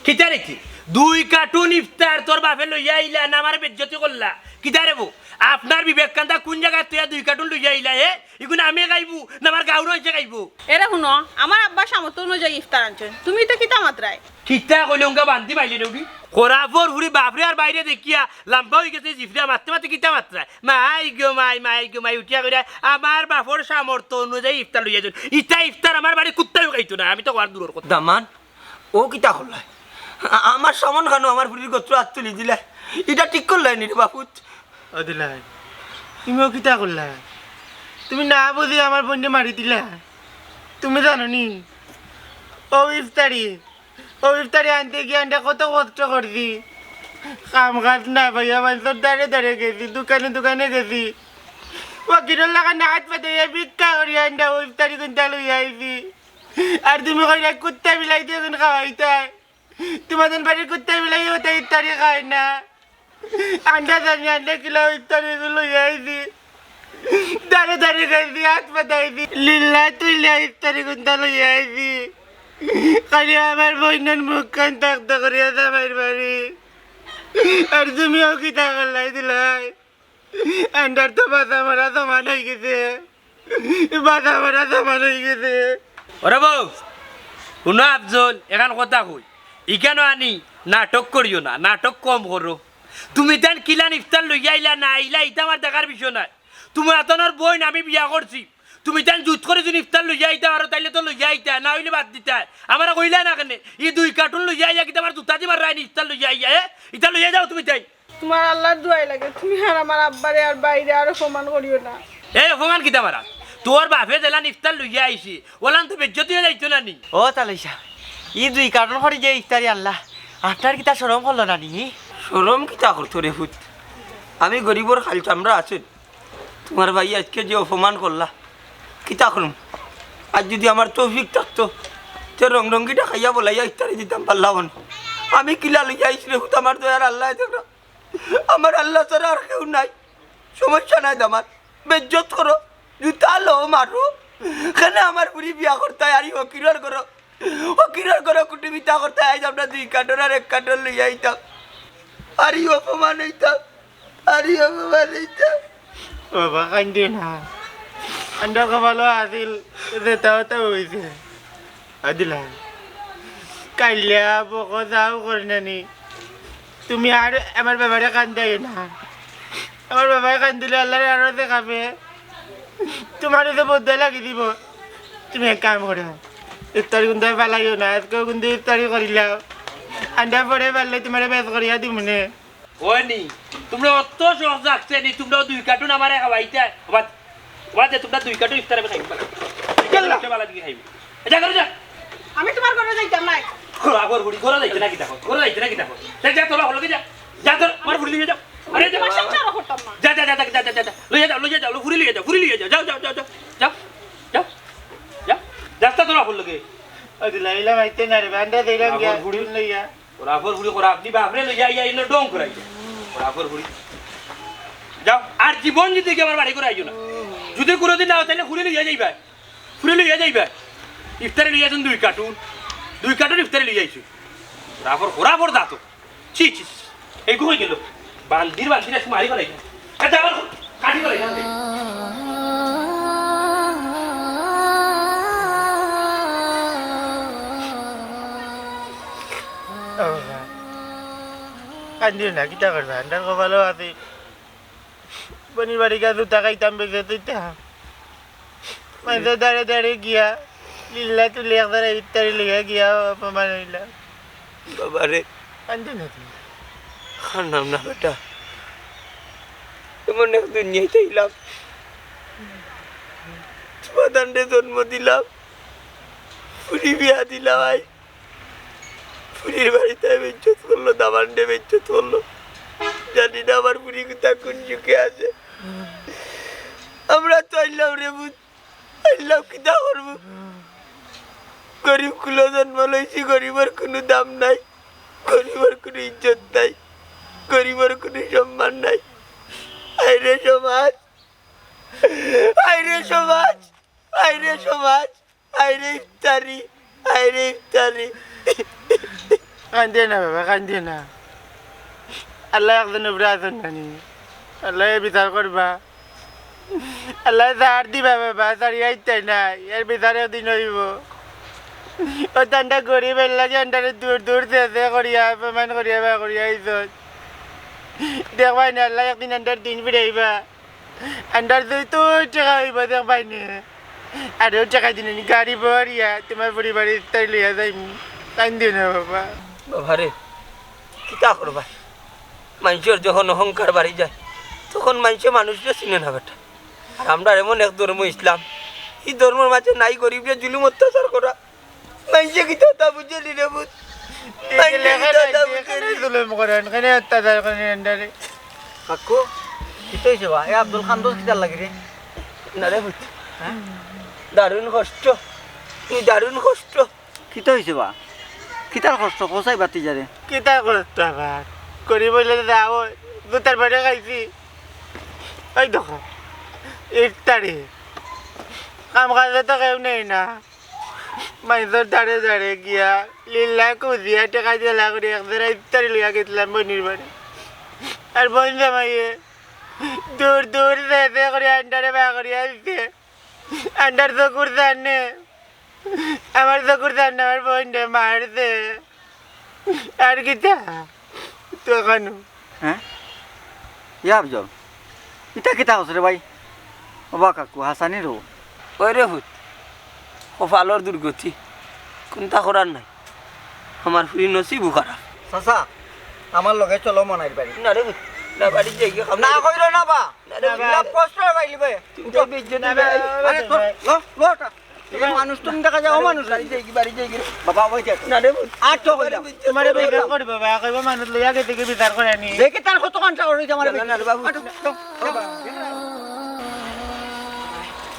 কিতা রে কি? দুই কার্টুন ইফতার তোর বাফে লইয়া আইলা না আমারে বেইজ্জতি করলা? কিতা রে বো? আপনার বিবেক কান্দা কুন জাগাত থইয়া দুই কার্টুন লইয়া আইলা, হে? ইগুন আমি খাইবো না আমার গাউর মানষে খাইবো? এরে হুনো, আমার আব্বার সামর্থ্য অনুযায়ী ইফতার আনছইন, তুমি ইতা কিতা মাতরায়? কিতা কইলে উঙ্গা বান্দি মাইলে নবি? খরাফর ফুড়ি বাফরে আর বাইরে দেখিয়া লাম্বা অইগেছে জিফরা মাততে মাততে কিতা মাতরায়? মাই গো মাই, মাই গো মাই, উঠিয়া কইরা আমার বাফর সামর্থ্য অনুযায়ী ইফতার লইয়া আইছইন। ইতা ইফতার আমার বাড়ির কুত্তায়ও খাইতো না, আমি তো কওয়ার দূরর কথা। দামান, ও কিতা করলায়? আ-, আমার সামন খানো আমার ফুড়ির গত্র আত তুলি দিলায়। ইটা ঠিক করলায় নি রে বাফুত? ও দিলাই, তুমি ও কিতা করলায়? তুমি না বুঝি আমার বইনরে মারি দিলায়। তুমি জানো নি? ও ইফতারি, ও ইফতারি আনতে গিয়া আন্ডা কত কষ্ট করছি। কাম কাজ না পাইয়া মানষর দারে দারে গেছি, দোকানে দোকানে গেছি। ফকিরর লাখান আত পাতাইয়া ভিক্ষা করি আন্ডা ও ইফতারি কুনতা লইয়া আইছি। আর তুমি কইরায় কুত্তা বিলাইতে কুন খাওয়াইতায়। তুমার বাড়ির কুত্তা বিলাইও তো ইফতারি খায় না। আন্ডা জানি আন্ডা কিলা ইফতারি লইয়া আইছি। দারে দারে খাইছি, আত পাতাইছি। লিল্লা তুইলা ইফতারি কুনতা লইয়া আইছি। খালি আমার বইনর মুখখান তক্ত করিয়া জামাইর বাড়ি। আর তুমিও কিতা করলায় দিলাই? আন্ডার তো বাঁচা মরা সমান অইগেছে। বাঁচা মরা সমান অইগেছে। ওরে বউ, হুনো আফজল, এখান কথা কই। ইখানো আনি নাটক করিও না, নাটক কম করো। তুমি তান কিলান ইফতার লইয়া আইলা না আইলা, ইতা আমার দেখার বিষয় নায়। তুমার আতনর বইন আমি বিয়া করছি, তুমি তান জুত করি যদি ইফতার লইয়া আইতা পারো, তাইলে তো লইয়া আইতা, না অইলে বাদ দিতায়। আমারে কইলা না কেনে? ই দুই কার্টুন লইয়া আইয়া কিতা আমার জুতা দি মাররায় নি ইফতার লইয়া আইয়া, এ? ইতা লইয়া যাও তুমি তাই। তুমার আল্লার দোয়াই লাগে, তুমি আর আমার আব্বারে আর বাইরে আর অপমান করিও না। এই অপমান কিতা মারা? তোর বাফে যেলান ইফতার লইয়া আইছে, ওলান তো বেইজ্জতি অইয়া যাইতো না নি? ও তালই সাব, ই দুই কার্টুন করি যে ইফতারি আনলা, আপনার কিতা শরম করলো না নি? শরম কিতা করতো রে পুত? আমি গরিবর খাল চামড়া আছইন। তুমার ভাই আইজকে যে অপমান করলা, কিতা করমু? আইজ যুদি আমার তৌফিক থাকতো, তে রং রঙ্গিটা খাইয়া বলাইয়া ইফতারি দিতাম পারলাম অনে। আমি কিলা লইয়া আইছি রে পুত, আমার দয়ার আল্লায় দেখরা। আমার আল্লা ছাড়া আর কেউ নাই। সমস্যা নাই দামান। বেইজ্জত করো, জুতা লও, মারো। কেনে আমার ফুড়ি বিয়া করতায় আর ই ফকিরর ঘরো, ফকিরর ঘরো কুটুমিতা করতায়। আইজ আমরা দুই কার্টুন আর এক কার্টুন লইয়া আইতাম, আর ই অপমান অইতাম। আরে ও বাবা, রে ইতা। বাবা, কান্দিও না। আন্ডা কপালো আছিল, যেতা অতা অইছে। আদিলা, কাইল্লা বকো যাও করি নানি। তুমি আর আমার বাবারে কান্দাইও না। আমার বাবায় কান্দিলে আল্লারে আরো দেখাবে। তুমার তো বদদোয়া লাগি দিবো। তুমি এক কাম করো, ইফতারি কুন্তা ফালাইও না, আইজকে কুন্তা ইফতারি করিলাও। আন্ডা পরে পারলে তুমারে বেশ করিয়া দিমুনে। অয় নি, তুমরা অত শখ জাগছে নি, তুমরা দুই কার্টুন আমারে খাওয়াইতায়। ওবা, ওবা দে, তুমরা দুই কার্টুন ইফতার আমি খাইমু। কেল্লা? বালা দিকে খাইমু। এ, যা, ঘরো যা। আমি তুমার ঘরো যাইতাম নায়। খরাফর ফুড়ি, ঘরো যাইতে না কিতা কর? ঘরো যাইতে না কিতা কর? যা, যা, তোর বাফর লগে যা। যা, তোর, আমার ফুড়ি লইয়া যাও। আরে, যা। তুমার সংসারও করতাম না। যা, যা, যা। লইয়া যাও, লইয়া যাও, ফুড়ি লইয়া যাও, ফুড়ি লইয়া যাও। যাও, যাও, যাও, যাও। যাও, যাও, যাও। যাস না তোর বাফর লগে। ওই দিলা, ইলা মাইতে না রে, বান্দা দিলাম গিয়া, বাফর ফুড়ি। ফুড়ি লইয়া। খরাফর ফুড়ি, খরাফ নি বাফরে লইয়া আইয়া ইনো ঢং করাইছে। খরাফর ফুড়ি। যাও, আর জীবন যুদি কি আমার বাড়ি করে আইও না। যুদি কুনুদিন না অয়, তাইলে ফুড়ি লইয়া যাইবায়। ফুড়ি লইয়া যাইবায়। ইফতারি লইয়া আইছইন দুই কার্টুন। দুই কার্টুন ইফতারি লইয়া আইছইন। খরাফর, খরাফর দাঁত। ছি, ছি, ছি। এই কই গেল? বান্দির, বান্দির আজকে মারি ফেলাই। এ, যা, আমার কাটি ফেলাই, যা। দিও না, কিতা করবা? আন্ডার কপালও আছে। বনির বাড়ি গিয়া জুতা খাইতাম বেঁচে তুইতা। মাইনষর দাঁড়ে দাঁড়ে গিয়া লিল্লা তুলি এক দাঁড়া ইফতারি লইয়া গিয়া অপমান অইলাম। বাবা রে। কান্দিও না তুমি। কান্দাম না বেটা। এমন এক দুনিয়াত আইলাম। সন্তানরে জন্ম দিলাম। ফুরি বিয়া দিলাম আই। ফুরির বাড়িতে বেইজ্জত করলো, দামান্দে বেইজ্জত করলো। জানি না আমার ফুরি কুতা কুন সুখে আছে। আমরা তো আইলাম রে পুত, আইলাম কিতা করমু? গরিব কুলো জন্ম লইছি, গরিবর কুনু দাম নাই, গরিবর কুনু ইজ্জত নাই, গরিবর কুনু সম্মান নাই। আইরে সমাজ, আইরে সমাজ, আইরে সমাজ, আইরে ইফতারি, আইরে ইফতারি। কান্দিও না বাবা, কান্দিও না। আল্লায় একজনর উপরে আছইন নানি? আল্লায় বিচার করবা। আল্লায় ছাড় দিবা বাবা, ছাড়িয়া দিতা নায়। এর বিচার একদিন অইবো। অউ তানরা গরিব, এরলাগি আন্ডারে দূর দূর যে যে করিয়া, অপমান করিয়া, বার করিয়া আইছইন। দেখবায়নে, আল্লায় একদিন আন্ডার দিন ফিরাইবা। আন্ডার দুই দুই টেকা অইবো দেখবায়নে। আরো টেকা দিলাইন, গাড়ি ভরিয়া তুমার ফুরির বাড়ি ইফতারি লইয়া যাইমু। কান্দিও না বাবা। বাবা রে, কিতা করবা? মাইনষর যখন অহংকার বাড়ি যায়, তখন মাইনষে মানুষরে চিনে না বেটা। আর আমরার এমন এক ধর্ম ইসলাম, ই ধর্মর মাঝে নাই গরিবরে জুলুম অত্যাচার করা। মাইনষে কিতা তা বুঝেনি রে পুত। মাইনষে কিতা তা বুঝেনি। জুলুম করেন, কেনে অত্যাচার করেন আন্ডারে? কাকু, কিতা অইছে বা? এ আব্দুল খান দোষ কিতার লাগি রে? না রে পুত। হ্যাঁ? দারুণ কষ্ট। ই দারুণ কষ্ট। কিতা অইছে বা? কিতার কষ্ট? কসাই বাতি যারে। কিতার কষ্ট আবার? গরিব অইলে তো যাও, জুতার বাড়ি খাইছি। এই দেখো, ইফতারি। কাম কাজে তো কেউ নেই না। মাইনষর দাঁড়ে দাঁড়ে গিয়া, লিল্লা কুজিয়া, টেকা দিয়া লাখ করি এক জোড়া ইফতারি লইয়া গেছিলাম বইনর বাড়ি। আর বইন জামাইয়ে দূর দূর যে যে করি আন্ডারে বার করিয়া দিছে। আন্ডার চকুর সামনে, আমার চকুর সামনে আমার বইনরে মারছে। আর কিতা? তখনও। হ্যাঁ? ইয়া আফজল, ইতা কিতা কস রে ভাই? ওবা কাকু, হাসানি রো। ওই রে পুত, কপালর দুর্গতি, কুন্তা করার নাই। আমার ফুরির নসিবও খারাপ। চাচা, আমার লগে চলো মনাইর বাড়ি। না রে পুত, না, বাড়ি যাই গিয়া খাবো। না কইরো না বা। না রে পুত। না, কষ্ট পাইলি বে। তুমি তো বেইজ্জত না, না, না, আরে তো, লো, লো, ওটা। এই মানুষ তুমি দেখা যায় অমানুষ। বাড়ি যাই কি, বাড়ি যাই কি রে? বাবা, ওই দেখ। না রে পুত। আর তো কইলাম। তোমারে বিচার করবো, বাবা, কইবো মানুষ লইয়া গেছে কি বিচার করে নি? দেখি তার কত কান চাওয়া রইছে আমার না, না, না, বাবু। আটো, আটো, আটো।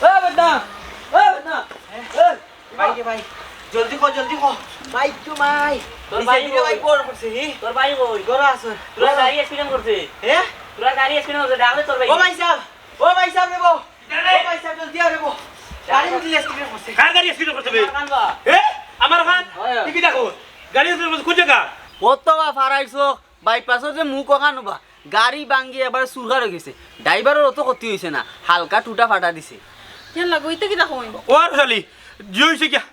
এ বেটা, এ বেটা, এ। ভাই রে ভাই, জলদি ক, জলদি ক। ভাই তো ভাই। তোর ভাই রে ভাই কই? বড় করছে, হি? তোর ভাই কই? ঘরে আছে। তোর গাড়ি accident করছে। হে? তোর গাড়ি accident করছে, ডাকলে তোর ভাই। ও ভাই সাহেব, ও ভাই সাহেব রে বো। ও ভাই সাহেব, জলদি আও রে বো। গাড়ি উঠলে accident করছে। কার গাড়ি accident করছে বে? আমার খান বা। এ? আমার খান? হয়। তুই কি দেখো? গাড়ি accident করছে কোন জায়গা? ও তো বা ফারাইছো। বাইপাসর যে মুখ ওখানো বা, গাড়ি ভাঙ্গি একবারে চুরকার অই গেছে। ড্রাইভারর অত ক্ষতি অইছে না, হালকা টুটা ফাটা দিছে। ইয়াল্লা গো, ইতা কিতা কইন? ও আর শালি, জি অইছে কিয়া?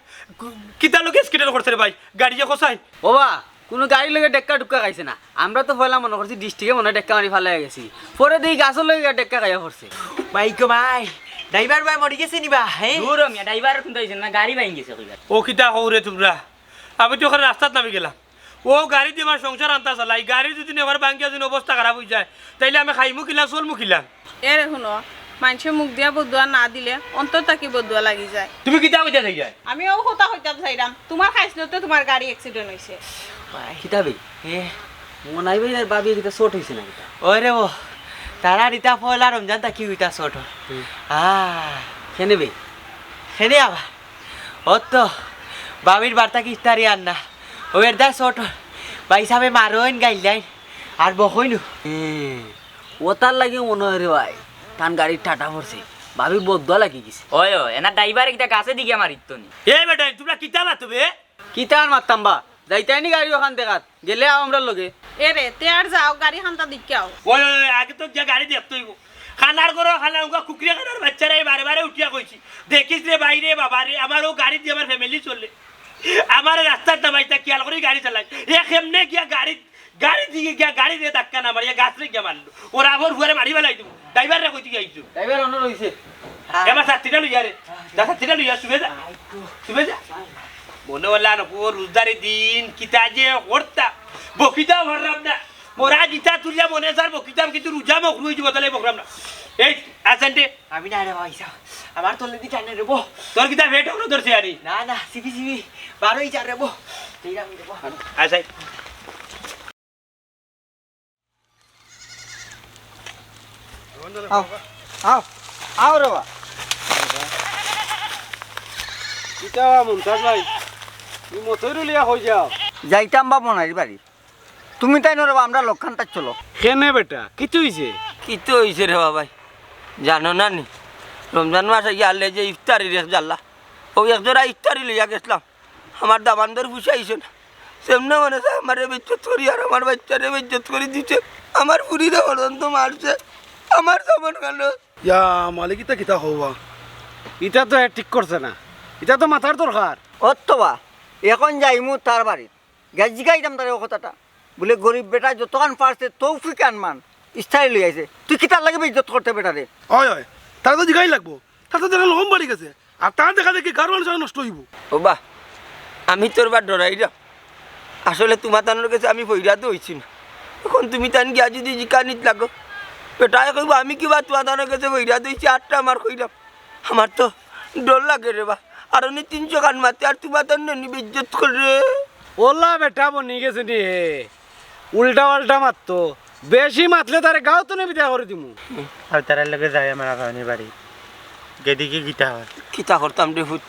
কিতার লগে accident করছে রে ভাই? গাড়ি যে খসাইন? ও বা, কুনু গাড়ির লগে ডেক্কা ডুক্কা খাইছে না। আমরা তো পয়লা মনো করছি ডিস্ট্রিক্টে মনে হয় ডেক্কা মারি ফালাই গেছে। পরে দেখি গাছর লগে গিয়া ডেক্কা খাইয়া পড়ছে। ভাই গো ভাই, ড্রাইভার ভাই মরি গেছে নি বা, হ্যাঁ? দূর মিয়া, ড্রাইভার কুন্তা অইছে না, গাড়ি ভাঙ্গি গেছে কইবার। ও কিতা কও রে তুমরা? আমি তো অখান রাস্তাত নামি গেলাম। ও গাড়ি দি আমার সংসার আনতা চালাই, গাড়ি যুদি একবার ভাঙ্গিয়া যুদি অবস্থা খারাপ অই যায়, তাইলে আমি খাইমু কিলা, চলমু কিলা? এরে হুনো, মানষে মুখ দিয়া বদদোয়া না দিলে অন্তর থাকি বদদোয়া লাগি যায়। তুমি কিতা কইতা চাইরায়? আমি অউ কথা কইতাম চাইরাম, তুমার খাইছলতে তুমার গাড়ি accident অইছে। কিতা বে? এ, মনাই ভাই আর ভাবি কিতা short অইছে না কিতা? ওই রে ও, তারার ইতা পয়লা রমজান থাকি ইতা short। হুম। আহ। কেনে বে? কেনে আবার? অত ভাবির বার্তা কি ইফতারি আর না। ও এর দা short। ভাই সাহেবে মারইন গাইল্লাইন। আর বকইন। হুম। ওতার লাগি মনে হয় রে ভাই, তান গাড়ির টাটা পড়ছে, ভাবির বদদোয়া লাগি গেছে। ওই, ওই, এনা ড্রাইভারে কিতা গাছে দি গিয়া মারিত নি? এ বেটা, তুমরা কিতা মাতো বে? কিতা আর মাততাম বা? যাইতায় নি গাড়ি ওখান দেখাত, গেলে আও আমরার লগে। এ রে, তে আর যাও, গাড়ি খানতা দেখিয়া আও। ওই, ওই, ওই, আগে তো গিয়া গাড়ি দেখতে অইবো। খানার ঘরো খানা, উগা কুকুরে খানার বাচ্চারে বারে বারে উঠিয়া কইছি, দেখিস রে ভাই রে, বাবা রে, আমার অউ গাড়ি দি আমার family চলে। আমারে রাস্তাত নামাইতা, খিয়াল করি গাড়ি চালাই। এ কেমনে গিয়া গাড়ি গাড়ি দিকে গিয়া গাড়িরে ধাক্কা না মারিয়া গাছরে গিয়া মারলো। ওর আবার হুয়ারে মারি ফালাই দিমু। ড্রাইভাররে কইতে গিয়া আইছো। ড্রাইভার অনো রইছে। এ আমার ছাত্রীটা লইয়া রে। যা ছাত্রীটা লইয়া শুভে যা। শুভে যা। মনে হলা না, ও রোজার দিন কিতা যে করতাম। বকিতাও পারলাম না। মোরা জিতা তুলিয়া মনে স্যার বকিতাম, কিন্তু রোজা মকরু হইতে বদলাই বকরাম না। এই, আছেন রে? আমি না রে ভাই সাহেব, আমার তলে দি টানে রে বো। তোর কিতা পেট ওগুলো ধরছে আরে? না, না, সিবি, সিবি, বারোই চার রে বো। এই রাম রে বো। আচ্ছা। আও, আও, আও রে বা। কিতা বা মুমতাজ ভাই, তুমি মতইরু লিয়া কই যাও? যাইতাম বা মনাইর বাড়ি। তুমি তাই নরে বা, আমরা লক্ষান তাই চলো। কেনে বেটা, কিতা হইছে? কিতা হইছে রে বাবাই? জানো না নি? রমজান মাস আইয়া আলে যে ইফতারির এক জ্বালা। ও এক জোড়া ইফতারি লইয়া গেছলাম। আমার দামান্দর পুষাইছে না। সেমনে মনে চায় আমারে বেইজ্জত করি আর আমার বাইচ্চারে বেইজ্জত করি দিছে। আমার ফুরিরে পর্যন্ত মারছে। আমার দামান খানো। ইয়া মালিক, ইতা কিতা কওবা? ইতা তো এ ঠিক করছে না। ইতা তো মাতার দরকার। অত বা, এখন যাইমু তার বাড়িত। গিয়া জিগাইতাম তারে ও কথাটা। বুলে, "গরিব বেটা যতখান পারছে তৌফিক আনমান ইস্তারি লই আইছে। তুই কিতার লাগি বেইজ্জত করতে বেটারে?" অয়, অয়। তারে তো জিগাই লাগবো। তার তো দেখা লহম বাড়ি গেছে। আর তার দেখা দেখি গারোয়ান সারা নষ্ট হইব। ও বা, আমি তোর বা ডরাইরাম। আসলে তুমাতানোর গেছে আমি ফইরা তো হইছি না। এখন তুমি তান গিয়া যদি জিকানিত লাগো, বেটায় কইব, "আমি কিবা তুমাতানোর গেছে ফইরা দইছি, আটটা আমার কইরাম।" আমার তো ডর লাগে রে বা। আর উনি তিনশো খান মাতে আর তুমাতান নি বেইজ্জত করে। ওলা বেটা বনি গেছে নি হে। উল্টা পাল্টা মাততো। বেশি মাতলে তারে গাঁও তো নেবি দেখা করে দিমু। আর তারার লগে যাই আমার আফানির বাড়ি। গেদি কি কিতা হয়? কিতা করতাম রে ফুত?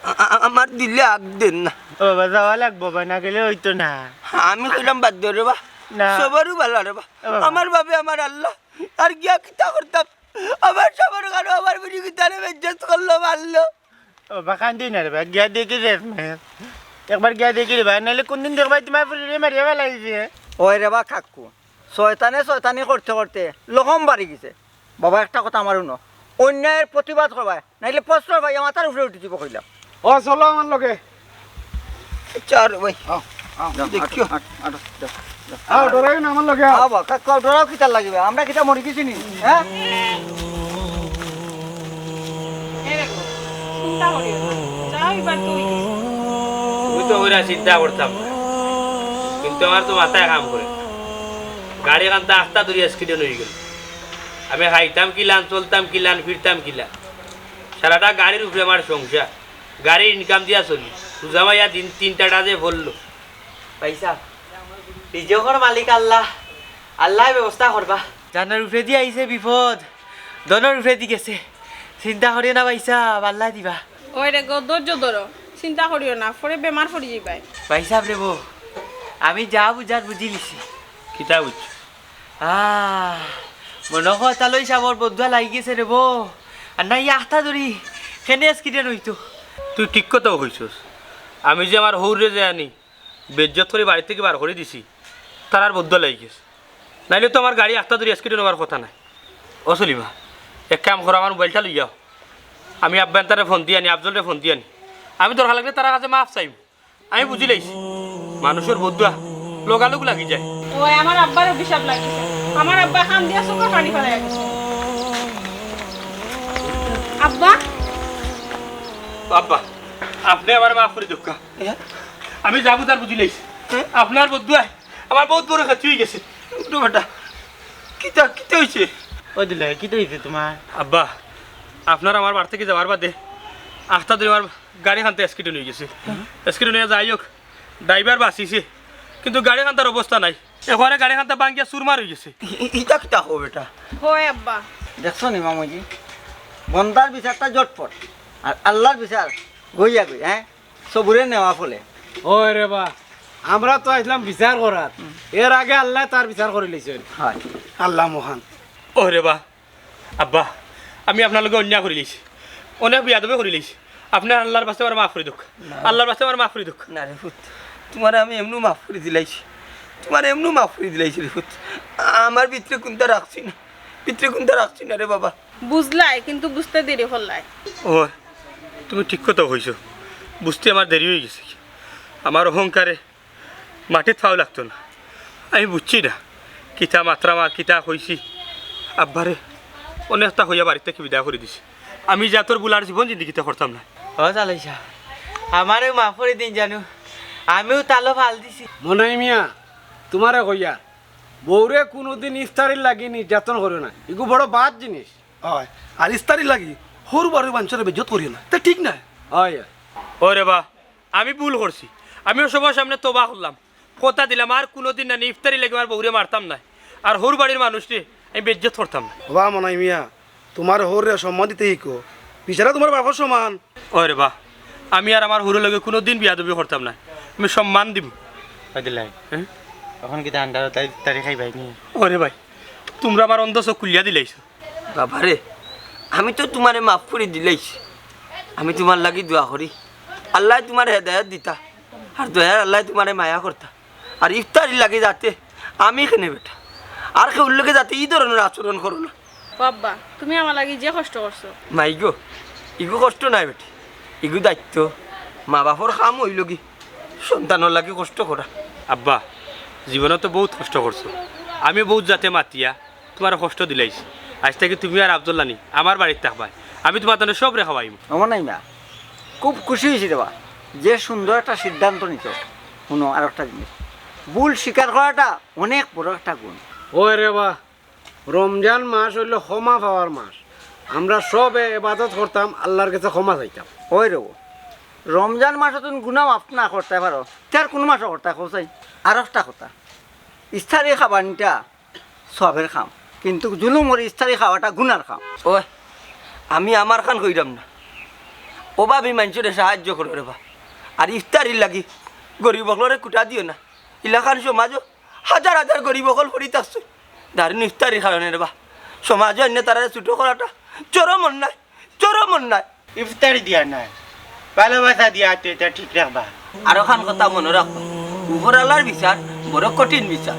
আ-, আ-, আমার দিলে আগ দেন না। ও বাবা, যাওয়া লাগবো বা, না গেলে হইতো না। আমি কইলাম বাদ দে রে বা। না। সবারও ভালো রে বা। ও বাবা। আমার বাবে আমার আল্লাহ। আর গিয়া কিতা করতাম? আমার সবার কারো আমার বুঝি কিতা রে বেইজ্জত করলো, মারলো। ও বা, কান্দি না রে বা, গিয়া দেখি রে মে। একবার গিয়া দেখি রে বা, নাইলে কোনদিন দেখবাই তুমার ফুরিরে মারিয়া ফালাইছে। ওই রে বা কাকু, শয়তানে শয়তানি করতে করতে লহম বাড়ি গেছে। বাবা, একটা কথা আমার হুনো, অন্যায়ের প্রতিবাদ করবায়, নাইলে প্রশ্রয় পাইয়া মাথার উপরে উঠি দিব কইলাম। ও, চলো আমার লগে। চল ভাই। আও, আও, দেখিও। আটো, আটো, আটো, যাও, যাও। আও, ডরাইও না, আমার লগে আও। আও বা, কা-, কা-, ডরাও কিতার লাগিবে? আমরা কিতা মরি গেছি নি? হ্যাঁ? এই দেখো, চিন্তা করিও না। যা হইবার তো হইছে। আমি তো ওইরা চিন্তা করতাম না, কিন্তু আমার তো মাথায় কাম করে না। গাড়ি খানটা আস্তা ধরি accident হয়ে গেল। আমি খাইতাম কিলান, চলতাম কিলান, ফিরতাম কিলান। সারাটা গাড়ির উপরে আমার সংসার। গাড়ির income দিয়া চলি। সুজামাইয়া দিন তিনটা যে বললো। ভাই সাহেব, রিজিকর মালিক আল্লাহ, আল্লায় ব্যবস্থা করবা। জানর উপরেদি আইছে বিপদ, ধনর উপরেদি গেছে। চিন্তা করিও না ভাই সাহেব, আল্লায় দিবা। ওই রে গো, ধৈর্য ধরো, চিন্তা করিও না, পরে বেমার পড়ি যাইবায়। ভাই সাহেব রে বো, আমি যা বুঝার বুঝি লিছি। কিতা বুঝছো? আহ, মনে হয় তালই সাবর বদুয়া লাগি গেছে রে বো। আর না, ই আখতা ধরি, কেনে accident হইতো। তুই ঠিক কথাউ কইছস। আমি যে আমার হউরে যে আনি, বেইজ্জত করি বাড়ি থাকি বার করি দিছি, তার আর বদুয়া লাগি গেছে। নাইলে তো আমার গাড়ি আখতা ধরি accident হওয়ার কথা নাই। ও সলিমা, এক কাম করো, আমার মোবাইলটা লইয়াও। আমি আব্বান্তারে ফোন দিয়া আনি, আফজলরে ফোন দিয়া আনি। আমি দরকার লাগলে তার কাছে মাফ চাইমু। আমি বুঝিলাইছি, মানুষর বদুয়া লগালগ লাগি যায়। ওই আমার আব্বার অভিশাপ লাগিছে। আমার আব্বা কান দিয়া চোখের পানি ফেলাই গেছে। আব্বা? আব্বা, আপনে আমারে মাফ করি দেউক্কা। আমি যা বুঝার বুঝিলাইছি। আপনার বদুয়ায় আমার বউত বড় ক্ষতি হয়ে গেছে। উঠো বেটা, কিতা, কিতা হইছে? ওই দিলে, কিতা হইছে তোমার? আব্বা, আপনার আমার বাড়ি থাকি যাওয়ার বাদে আখতা ধরি আমার গাড়ি খানতে accident হয়ে গেছে। Accident হয়ে যাই হোক, driver বাঁচিছে, কিন্তু গাড়ি খানতার অবস্থা নাই। একেবারে গাড়ি খানতা ভাঙ্গিয়া চুরমার হয়ে গেছে। ই-, ই-, ইটা কিতা কও বেটা? হয় আব্বা। দেখছো নি মামুজি, বন্দার বিচারটা জটপট, আর আল্লাহর বিচার গইয়া গই, হ্যাঁ? সবুরে নেওয়া ফলে। ওই রে বা, আমরা তো আইছলাম বিচার করার, এর আগে আল্লায় তার বিচার করি লইছইন। হয়। আল্লাহ মহান। ওই রে বা, আব্বা, আমি আপনার লগে অন্যায় করি লইছি, অনেক বেয়াদবি করি লইছি। আপনে আল্লাহর বাস্তে আমারে মাফ করি দেউক, আল্লাহর বাস্তে আমারে মাফ করি দেউক। না রে পুত, তোমারে আমি এমনু মাফ করি দিলাইছি, তোমারে এমনু মাফ করি দিলাইছি রে পুত। আমার ভিতরে কুন্তা রাখছি না, ভিতরে কুন্তা রাখছি না রে বাবা। বুঝলায়, কিন্তু বুঝতে দেরি করলায়। ও, তুমি ঠিক কথা কইছো, বুঝতে আমার দেরি হয়ে গেছে। আমার অহংকারে মাটিত পাও লাগতো না। আমি বুঝছি না, কিতা মাতরাম আর কিতা কইছি। আব্বারে অনেকটা কইয়া বাড়িত থাকি বিদায় করি দিছি। আমি জাতর ভুল আর জীবন জিন্দেগিতে করতাম না। ও জালাইছা, আমারে মাফ করি দিন জানু, আমিও তালো ফাল দিছি। মনাই মিয়া, তুমারে কইয়ার, বউরে কুনুদিন ইফতারির লাগি নির্যাতন করিও না, ইগু বড় বাদ জিনিস। অয়, আর ইফতারির লাগি হউর বাড়ির মানষরে বেইজ্জত করিও না, তে ঠিক নায়। অয়, অয়। ওরে বা, আমি ভুল করছি, আমিও সবার সামনে তওবা করলাম, কথা দিলাম আর কুনুদিন না নি ইফতারির লাগি আমার বউরে মারতাম না, আর হউর বাড়ির মানুষরে আমি বেইজ্জত করতাম না। ওবা মনাই মিয়া, তুমার হউররে সম্মান দিতে হিকো, বেচারা তুমার বাপর সমান। ওরে বা, আমি আর আমার হউরর লগে কুনুদিন বিয়াদবি করতাম না, আমি সম্মান দিমু। ওই দিলাই, হ্যাঁ? অখন কিতা আন্ডার তারি তারি খাইবায় নি? ওরে ভাই, তুমরা আমার অন্ধ চোখ খুলিয়া দিলাইছো। বাবারে, আমি তো তুমারে মাফ করি দিলাইছি। আমি তুমার লাগি দোয়া করি, আল্লায় তুমারে হেদায়েত দিতা, আর দয়ার আল্লায় তুমারে মায়া করতা, আর ইফতারির লাগি যাতে আমি কেনে বেটা আর কেউর লগে যাতে ই ধরনর আচরণ করো না। ও আব্বা, তুমি আমার লাগি যে কষ্ট করছো। মাই গো, ইগু কষ্ট নায় বেটি, ইগু দায়িত্ব। মা বাপর কাম অইলো গি সন্তানর লাগি কষ্ট করা। আব্বা, জীবনে তো বউত কষ্ট করছো, আমি বউত যাতে মাতিয়া তুমারে কষ্ট দিলাইছি। আইজ থাকি তুমি আর আব্দুল্লা নি আমার বাড়িত থাকবায়, আমি তুমার তানে সবরে খাওয়াইমু। ও মনাই মিয়া, খুব খুশি অইছি রে বা, যে সুন্দর একটা সিদ্ধান্ত নিছো। হুনো, আর একটা জিনিস, ভুল স্বীকার করাটা অনেক বড় একটা গুণ। ওই রে বা, রমজান মাস অইলো ক্ষমা পাওয়ার মাস। আমরা সবে ইবাদত করতাম, আল্লার গেছে ক্ষমা চাইতাম। ওই রে বা, রমজান মাসো তুমি গুনা মাফ না করতায় পারো, তে আর কুনু মাসো করতায় কও চাই? আর একটা কথা, ইফতারি খাবানিটা সওয়াবের কাম, কিন্তু জুলুম করি ইফতারি খাওয়াটা গুনার কাম। ওই, আমি আমার খান কইরাম না, ওবা আমি মানষরে সাহায্য করো রে বা, আর ইফতারির লাগি গরিব অকলরে কুটা দিও না। ইলাখান সমাজো হাজার হাজার গরিব অকল পড়ি থাকছইন দারুণ ইফতারির কারণে রে বা। সমাজো আইন্নে তারারে ছোট করাটা চরম অন্যায়, চরম অন্যায়। ইফতারি দিয়া নায়, ভালোবাসা দিয়া তো ইটা ঠিক রাখবা। আর অখান কথা মনো রাখবা, উপরআলার বিচার বড় কঠিন বিচার।